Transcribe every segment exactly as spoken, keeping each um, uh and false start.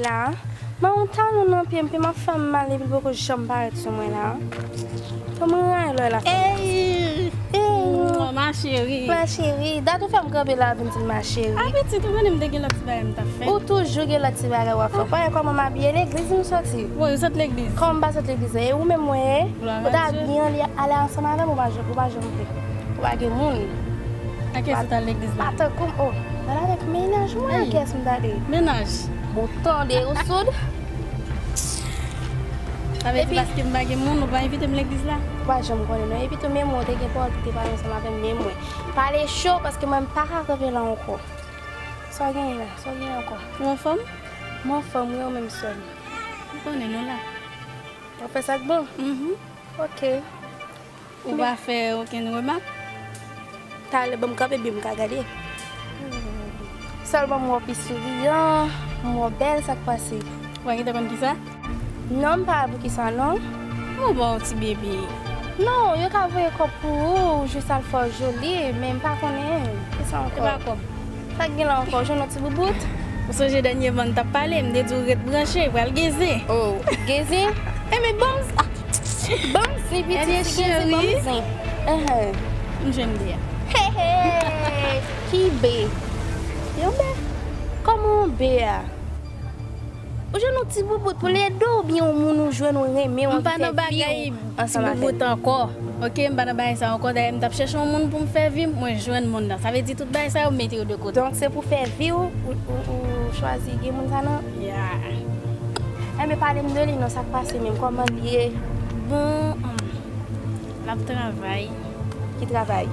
la. Mwen yon talon nan pye m, pye m ap fè m mal epi l poko janm parèt sou mwen la. Kòman rayi lè la fè m mal? Ey! Ey! Ma chérie. Ma chérie, dat ou fè m kanpe la vin di m ma chérie. Abitit, ou konnen m te gen lòt ti bagay m t ap fè. Ou toujou gen lòt ti bagay w ap fè. Ou pa wè kòman m abiye legliz m soti? Wi, ou sot legliz. Kòman m pa sot legliz la? E ou menm mwen ye? Ou ta byen ale ansanm avè m, ou pa janm, ou pa janm vle. Ou pa gen moun. Ak kiyès ou t al legliz la? Pa tankou m, oh. M al avèk mennaj mwen, ak kiyès m t ale? Mennaj. Bon, tande, ou soud? Sa vle di paske m pa gen moun, ou pa envite m legliz la? Ou pa janm konnen non. Epi tou, menm mwen, ou te gen pawòl pou te pale ansanm avè m, menm mwen. Pale cho, paske mwen, m pa ka kanpe la ankò. Sa w genyen la? Sa w genyen ankò? Ou anfòm? Mwen anfòm, wi, ou menm sè m. M konnen nou la. W ap fè sa k bon? Mhm. Ok. Ou pa fè okenn remak? Talè, ban m kanpe byen m ka gade. Sèlman m wè w pi souriyan, m wè w bèl, sa k pase? Ou pa gentan konn kisa? Non, m pa wè poukisa non. Ou ba w ti bebe. Non, yo ka voye kòb pou ou, jis al fè w joli, men m pa konnen. Kisa ankò? E pa kòb. Sa k gen la ankò? Ou jwenn yon ti boubout? Ou sonje dènyèman n t ap pale, m te di w ret branche, pral gen zen. Oh, gen zen? Enben, ban m, ah, ban m zen, pitit, si gen zen, ban m zen. Enhen. M jwenn bè a. Hey, hey! Ki bè? Yon bè? Kòman yon bè a? Ou jwenn yon ti boubout pou l ede w, oubyen yon moun ou jwenn ou renmen, w anvi fè vi w ansanm avè l? M pa nan bagay ti boubout ankò. Ok, m pa nan bagay sa ankò. Dayè, m t ap chèche yon moun pou m fè vi m, mwen jwenn moun nan. Sa vle di tout bagay sa yo, m mete yo de kote. Donk, se pou fè vi w, ou, ou, ou chwazi gen moun sa nan? Ya. Enben, pale m de li non, sa k pase menm, kòman l ye? Bon, hmm, l ap travay. Ki travay?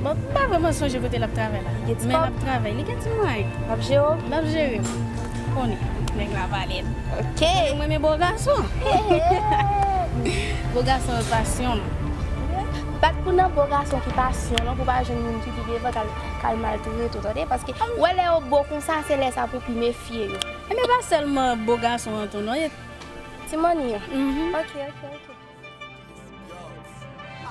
Bon, m pa vrèman sonje kote l ap travay la. Li gen ti kòb? Men l ap travay. Li gen ti mwayen. L ap jere w? L ap jere m. Konnen, nèg la pale. Ok. Mwen renmen bo gason. Bo gason yo pasyon m. Bat pou nan bo gason ki pasyon non, pou pa jwenn moun ki pi devan k al, k al maltrete w, tande? Paske, wè lè yo bo konsa, se lè sa pou pi mefye yo. Enben, pa sèlman bo gason an tou non, e ti manmi an. Mhm. Ok, ok, ok.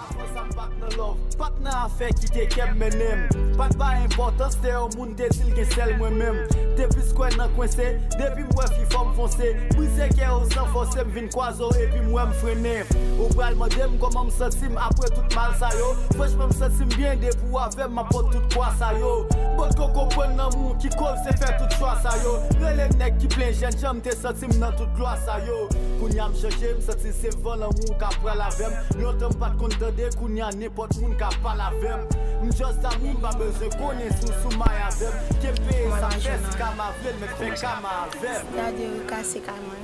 Avan sa m pa t nan love, pa t nan afè kite kè m mennen m. Pa t bay enpòtans lè yon moun te di l gen sèl mwen menm. Te plis kwè nan kwense, depi m wè fi fò m fonse. Brize kè w san fòse m vin kwaze w epi m wè m frennen. Ou pral mande m kòman m santi m apre tout mal sa yo. Franchman m santi m byen depi w avè m m ap pot tout kwa sa yo. Bon, ko konprann lanmou ki koz se fè tout chwa sa yo. Rele nèg ki plen jènjan m te santi m nan tout glwa sa yo. Kounya m chanje, m santi se van lanmou w ka pral avè m. Lontan m pa t konn tande, kounya nenpòt moun ka pale avè m. M just damou, m pa bezwen konnen si w sou may avè m. Kenbe sa fè si kama vle l mèt fè kama avè m. Sitadi yo kase kay mwen.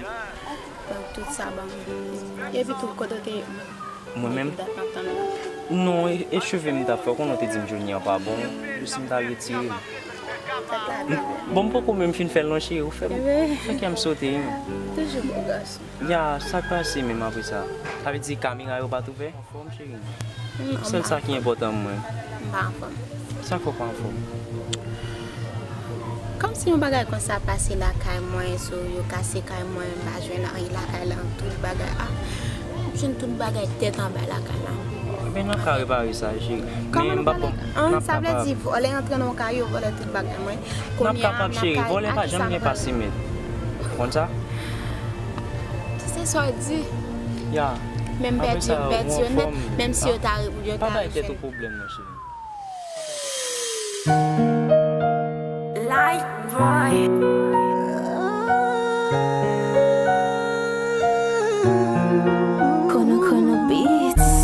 Donk tout sa ban m. Epi tou kote w te ye? Mwen menm? Epi dat n ap tann ou. Non, e, e cheve m t ap fè, w konnen w te di m jounen an pa bon, jis m t al retire m. Tèt la byen. Bon, m poko menm fin fè l non cheri, ou fè m, fè kè m sote wi. Toujou bo gason. Ya, sa k pase menm apre sa? Sa vle di kamera yo pa t ouvè? Anfòm cheri. Sèl sa ki enpòtan mwen. M pa anfòm. Sa k fè w pa anfòm? Kòmsi yon bagay konsa pase lakay mwen, so yo kase kay mwen, m pa jwenn anyen lakay la, tout bagay, ah, m jwenn tout bagay tèt anba lakay la. Ebyen, n ap ka repare sa, cheri. Kòman nou pale? An, sa vle di vòlè antre nan yon kay, yo vòlè tout bagay mwen. N ap kapab, cheri. Vòlè pa janm gen pase mèt. Ou konn sa? Se sa w di. Ya. Menm pèdi yo, m pèdi yo nèt, menm si yo ta, yo ta refè m. Pa bay tèt ou pwoblèm non, cheri. Life boy. Kono Kono Beats.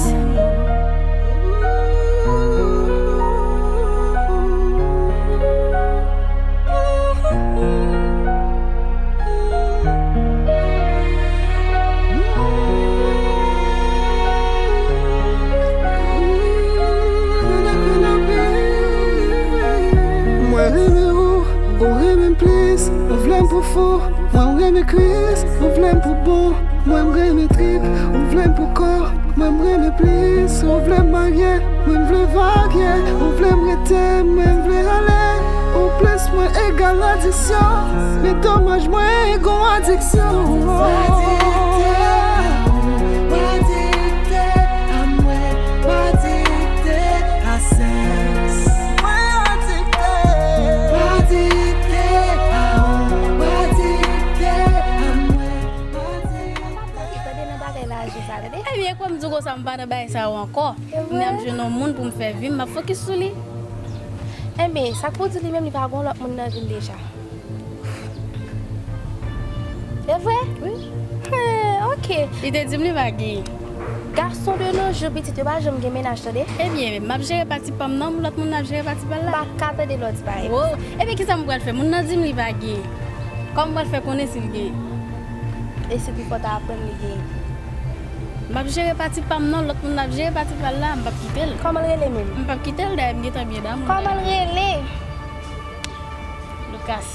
Mwen renmen ou, ou renmen m plis. Ou vle m pou fou, mwen m renmen Kris. Ou vle m pou bon, mwen m renmen trip. Ou vle m pou kò, mwen m renmen plis. Ou vle m marye, mwen m vle varye. Ou vle m rete, mwen m vle ale. Ou plis mwen egal adiksyon. Men domaj mwen gon adiksyon. Mwen adikte a ou, mwen adikte a mwen, mwen adikte a sèks. Mwen adikte, mwen adikte a ou, mwen adikte. Ebyen, kwè m di w konsa, m pa nan bagay sa yo ankò. M ap jwenn yon moun pou m fè vi m, m ap fokis sou li. Enben, sa k pou di li menm, li pa gon lòt moun nan vi l deja? E vre? Wi. Hen, ok. Li te di m li pa gen. Gason de nos jours, pitit, yo pa janm gen mennaj, tande? Ebyen, m ap jere pati pa m nan, lòt moun nan ap jere pati pa l la. M pa ka tande lè w di bagay konsa. Ebyen, kisa m pral fè? Moun nan di m li pa gen. Kòman m pral fè konnen si l gen? E si pi fò ta aprann li gen? M ap jere pati pa m nan, lòt moun ap jere pati pa l la, m p ap kite l. Kòman l rele menm? M p ap kite l, dayè m gentan byen damou l. Kòman l rele? Lucas.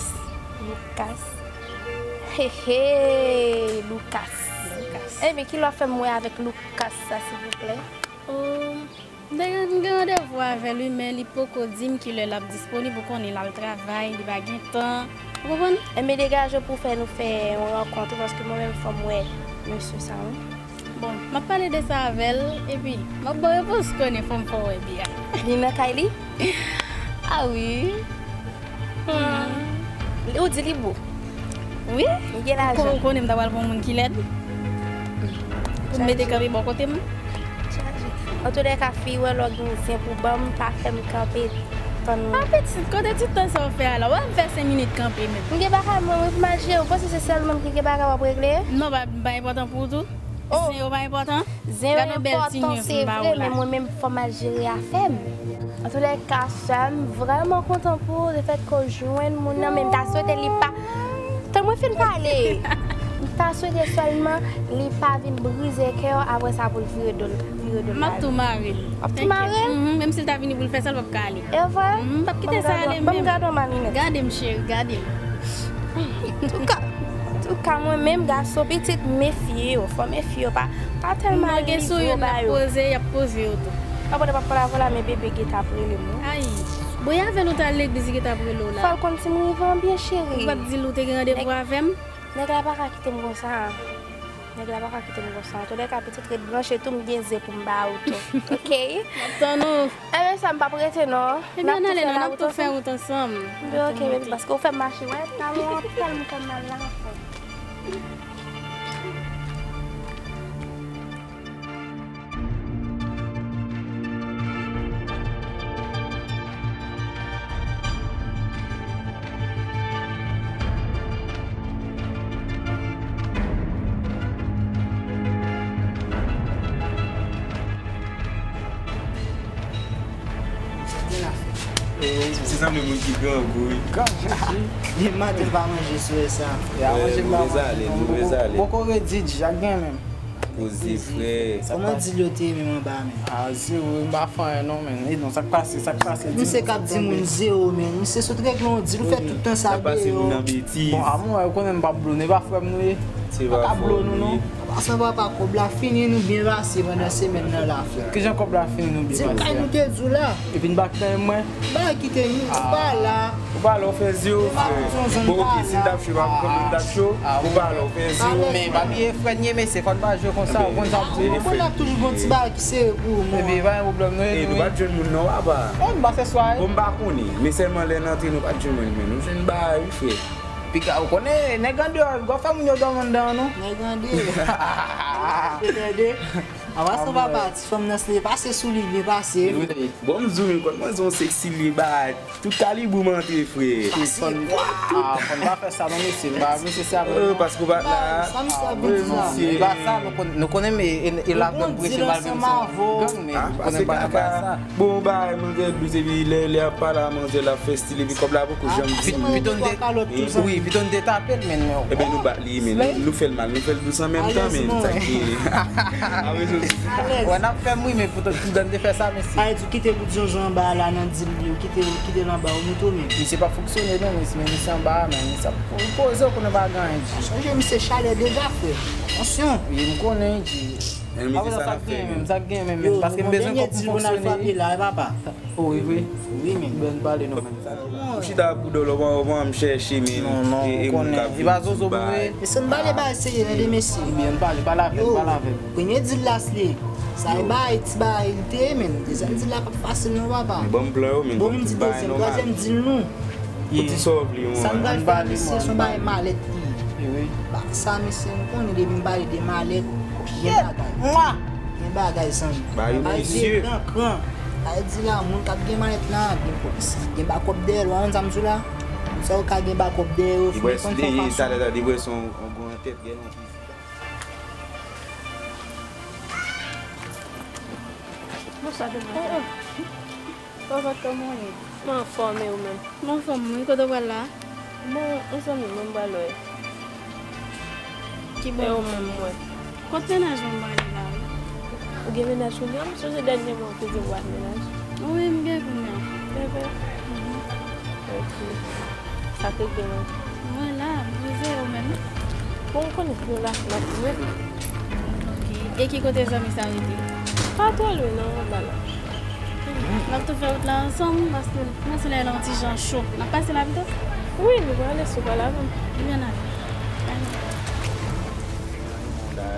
Lucas. He he, Lucas. Lucas. Ebyen, kilè w ap fè m wè avèk Lucas sa, silvouplè? Oh, m te gen, m gen randevou avè l, wi, men li poko di m kilè l ap disponib. Ou konnen l al travay, li pa gen tan. Ou konprann? Enben, degaje w pou w fè nou fè yon rankont, paske mwen menm, fò m wè mesye sa, wi. Bon, m ap pale de sa avè l, epi m ap ba w repons, konnen fò m fè w wè byen. Li nan kay li? Ah wi. Hmm. Ou di li bo? Wi. Li gen lajan. Ou konnen m ta pral pran moun ki lèd? Pou m mete kanpe bò kote m? Chaje. Antoulèka, fi, wè lè w gen zen pou ban m, pa fè m kanpe tann ou. Ah, pitit, kote ti tan sa w fè a la? Wè m fè senk minit kanpe menm. M gen bagay mwen, wi, pou m al jere. Ou panse se sèl mwen ki gen bagay w ap regle? Non, pa, m pa enpòtan pou ou tou? Oh. Zen yo pa enpòtan? Zen yo enpòtan, se vre, men mwen menm, fò m al jere afè m. Antoulèka, sè m, vrèman kontan pou ou, lefètke w jwenn moun nan, men m ta swete li pa, tan mwen fin pale. M ta swete sèlman li pa vin brize kè w, apre sa pou l vire do l, vire do l. M ap tou mare l. W ap tou mare l? Mhm, menm si l ta vini pou l fè sa, l p ap ka ale. E vre? Mhm, m p ap kite sa ale menm. Ban m gade w, Marinette. Gade m, cheri, gade m. Touka, touka, mwen menm, gason pitit, mefye yo, fò mefye yo, pa, pa tèlman al livre yo ba yo. Poze, y ap poze yo tou. Apandan m ap pale avè w la, men bebe gentan ap rele m, wi. Ay. Bon, e avè l ou t al legliz, li gentan ap rele w la. Fò l konn si m rive an byen, cheri. Ou pa t di l ou te gen randevou avè m? Nèg la pa ka kite m konsa. Nèg la pa ka kite m konsa. Antoulèka, pitit, ret branche tou, m gen zen pou m ba ou tou. Ok? M ap tann ou. Enben, sa m p ap rete non. Ebyen, ann ale non, n ap tou fè wout ansanm. Ebyen, ok, baby, paske ou fè m mache, wè, talon an tèlman fè m mal la, anfen. Se sanble moun ki grangou, wi. Grangou, wi. Depi maten l pa manje sou sa. Manje m pa manje non. Poko redi, Dji, ak gen menm. Poze, frè. Kòman di l yo te ye menm anba a menm? Ah, zewo, m pa fè anyen non, menn. E non, sa k pase, sa k pase? Misye k ap di moun zewo, menn. Misye sot regle yon dil, ou fè tout tan sa deyò. Bon, a mwen, ou konnen m p ap blo nou, e pa frè m nou ye. M pa ka blo nou non. Anpasan papa, kòb la fini, nou byen pase pandan semèn nan la, frè. Kijan kòb la fini, nou byen pase a? Di m kay nou te di w la. Epi n pa kite mwen. Bagay kite nou, ou pa la. Ou pa la, ou fè zewo, frè. Bon, ok, si n t ap cho, m ap, m t ap cho, ou pa la, ou fè zewo. Men pa bliye, frè n ye, mesye, fò n pa jwe konsa, ou konn sa m di. Bon, n ap toujou gon ti bagay ki sere pou ou, mon. Epi pa gen pwoblèm non. E nou pa t jwenn moun non, papa. Oh, n pase swa. Bon, m pa konnen, men sèlman lè n antre nou pa t jwenn moun, men nou jwenn bagay wi, frè. Piga, ou konnen, nèg andeyò, gò fè moun yo dòmi anndan an non. Nèg andeyò. Ou tande? Anpasan papa, ti fanm nan se pase sou li, byen pase. Bon, m zoom in, kot mwen zon seksi li ba tout kalib ou m antre, frè. Pase kwa? Ah, fò n pa fè sa non, mesye. M pa, mesye, se avè nou. Paske w pa t la. Sa misye ap vin di la. E pa sa, nou konn, nou konnen, men e, e la vre, m prese m al vin se gang, men nou konnen pa nan bagay sa. Bon, bagay, manzè dous, epi lè, lè ap pale a manzè, l ap fè stil, epi kòb la poko janm vini. Pito n te, wi, pito n te tape l, men nou. Ebyen, nou bat li, men nou, nou fè l mal, nou fè l dous an menm tan, men sa ki. Wè, n ap fè m wi, men pito n te fè sa, mesye. Ay, di kite bout zonzon anba a la nan dil li, kite, kite l anba, ou moute w menm. Misye pa fonksyone non, mesye, men misye anba a, men misye ap poze w konnen pa gen anyen, Dji. Chanje misye chalè deja, frè. Atansyon. Wi, m konnen, Dji. Apre sa, sa k gen menm, sa k gen menm, menm, paske m bezwen kòb pou fonksyone. Dènye dil pou n al frape la, e papa. Oh, e vre? Wi, men. Bèl pale non, men. Ou chita ak boudòl, ou pa, ou pa m chèche, men. Non, non, ou konnen. E pa zozo pou ye. Mesye, n pale bagay serye, tande, mesye. Ebyen, n pale, pale avè m, pale avè m. Premye dil la, se li. Sa e bagay, ti bagay, li te ye, men. Dezyèm dil la, p ap fasil, non, papa. Ban m plan yo, men. Bon, m di dezyèm, twazyèm dil nou. Pou ti sòv li, sa n pral fè, mesye, se yon bagay malèt li ye. Ba sa, mesye, nou konnen depi m pale de malèt, byen bagay. Mwa! Gen bagay, zanmi. Ba yo, mesye. Ay di gran kran. Ay di la, moun k ap gen malèt la, gen kòb, gen bakòp dèyè l, w konn sa m di w la? Sa yo ka gen bakòp dèyè yo, li wè si dèyè, talè, talè, li wè se yon, yon gwo antèt, gen yon fizi. Bonswa, Donald. Kòman, kòman w ye? Mwen anfòm, e ou menm? Mwen anfòm, wi. Kote w pral la? Bon, yon zanmi mwen m pral wè. Ki bò? E ou menm, mwen? Kot mennaj mwen m pral la, wi. Ou gen mennaj kounye a? M sonje dènyèman ou te di ou pral mennaj. Wi, m gen kounye a. Bebe. Mhm. Ok. Sa te gen mwen. Mwen la, m poze, ou menm? Bon, ou konnen nou la, n ap jwe. Ok. E ki kote zanmi sa rete? Pa twò lwen, non, anba la. N ap tou fè wout la ansanm, paske m kòmanse la yon ti jan cho. N ap pase la pito? Wi, nou prale sou pa la menm. Ebyen, n ale.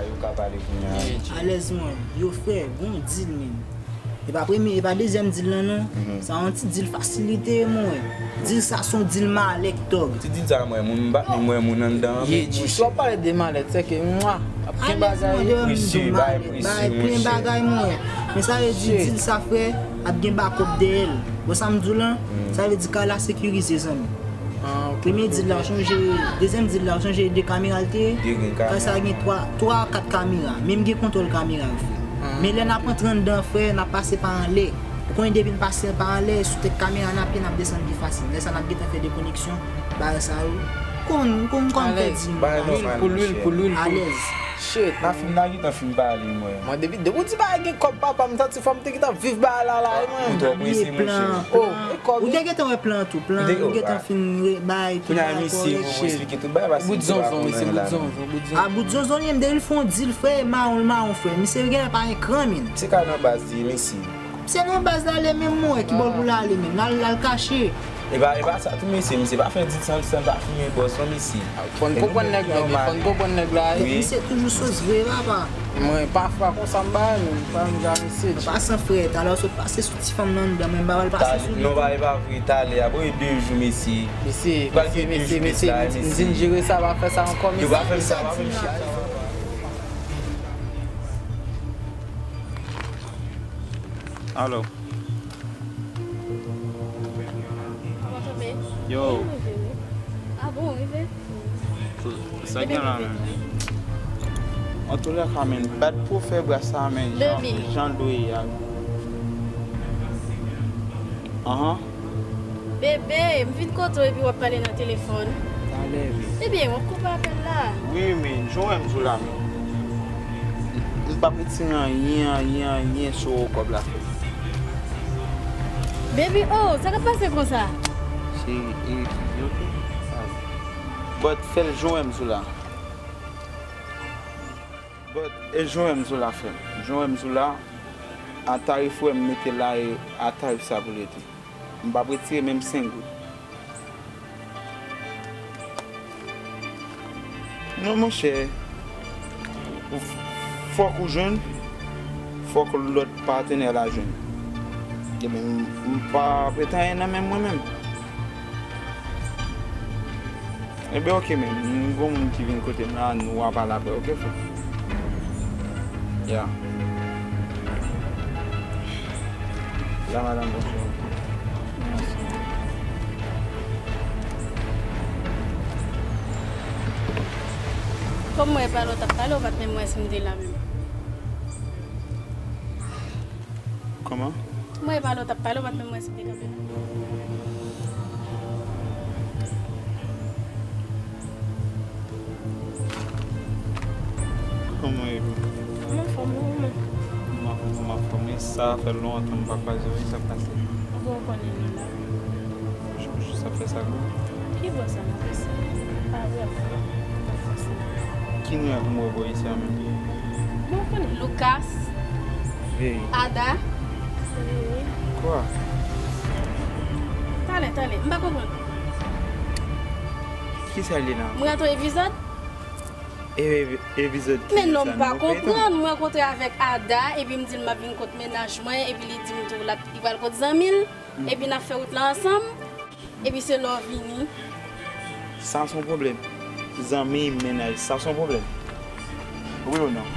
Yo ka pale kounye a. Alèz mwen, yo fè, gon dil, men. E pa premye, e pa dezyèm dil lan, non. Mhm. Sa yon ti dil fasilite, mwen. Dil sa se yon dil malèk, tòg. Ti dil sa, mwen, moun m pa, mwen, moun anndan an, ye, men, di, si w ap pale de malèt, se ke, mwa, ap gen bagay. Mesye, bay, bay, plen bagay, mwen. Men sa vle di, dil sa, frè, ap gen bakòp dèyè l. Bon, sa m di w lan, sa vle di kay la sekirize, zanmi. Ah, ok. Premye dil la, w sonje, dezyèm dil la, w sonje de kamera l te ye? Kay sa gen twa, twa a kat kamera. Menm gen kontwòl kamera yo, frè. Ah, men lè n ap antre anndan, frè, n ap pase pa anlè. Ou konnen depi n pase pa anlè, sou tèt kamera n ap ye, n ap desann pi fasil. Lè sa n ap gentan fè dekoneksyon, bagay sa yo. Konn, konn kòman fè di. Bagay lwil, pou lwil, pou lwil, pou lwil. Alèz. Shit. A, fim nan gentan fin pale, mwen. Mwen, depi, depi w di bagay gen kòb, papa, m santi fò m te gentan viv bagay la, la, mwen. Ou twò prese, monchè. Oh, e kòb. Ou te gentan wè plan tou, plan, ou gentan fin bay tout bagay kòrèk. Kounye a, misye, mwen, mwen eksplike tout bagay, paske bout zonzon, misye, bout zonzon, bout zonzon. A, bout zonzon, li menm, depi l fè yon dil, frè, e mawon, l mawon, frè. Misye gen pa ekran, men. Se ka nan baz li, mesye. Se nan baz l ale menm, mwen, ki bò l pou l ale menm. L al, l al kache. E pa, e pa sa tou, mesye, misye pa fè dil san, san pa fimen bòs, non, mesye. Fò n konprann nèg la, men fò n konprann nèg la, wi. Misye toujou sòs vre, papa. Mwen, pafwa konsa m bay, men m pa menm jan misye. An pasan, frè, talè w sot pase sou ti fanm nan anndan, men m pa wè l pase sou li. Non, pa, e pa vre, talè a, bon, e de jou, mesye. Mesye, mesye, mesye, mesye, m di n jere sa, pa fè sa ankò, mesye. Yo pa fè m sa, pa fè m sa. Alo. Yo. Ah bon, rive? Sa gen la, men. Antoulèka, men, bat pou fè bra sa, men, jan, jan l dwe ye a. Anhan. Bebe, m vin kote w epi w ap pale nan telefòn. Talè, wi. Ebyen, w ap koupe apèl la. Wi, men, jan w wè m sou la, men. M p ap retire anyen, anyen, anyen sou kòb la. Baby, oh, sa k ap pase konsa? Cheri, e, ok. But, fè l jan w wè m sou la. But, e jan w wè m sou la, frè m. Jan w wè m sou la, a tarif w wè m mete la, e a tarif sa pou l rete. M p ap retire menm senk goud. Non, monchè. Fòk ou jwenn, fòk lòt patenè la jwenn. Ebyen, m, m pa ret anyen nan men mwen menm. Ebyen, ok, men, m gon moun ki vin kote m la, nou a pale apre, ok, frè? Ya. La, madanm, bonswa. Kòm mwen e pale w t ap pale, ou pa t menm wè si m te la menm. Kòman? Mwen e pale w t ap pale, ou pa t menm wè si m te kanpe la. Kòman e? Mwen anfòm, ou menm? Mwen anfòm, mwen anfòm. Sa fè lontan m pa kwaze w, wi, sa k pase? Ou bon, ou konnen nou la. Sa fè sa gou. Ki bò sa n ap eseye? Pa vrèman, non. Pa fòseman. Ki non pou m wè bò isi a menm? Bon, ou konnen Lucas, Ada. Kwa? Talè, talè. M pa konprann. Kisa l ye la? M rate w epizòd? E, e, epizòd ki sa nou fè? Men non, m pa konprann. M rankontre avèk Ada, epi m di l m ap vin kot mennaj mwen, epi li di m tou l ap, li pral kot zanmi l, epi n ap fè wout la ansanm. Epi se lè w vini. Sa se yon pwoblèm. Zanmi, mennaj, sa se yon pwoblèm. Wi ou non?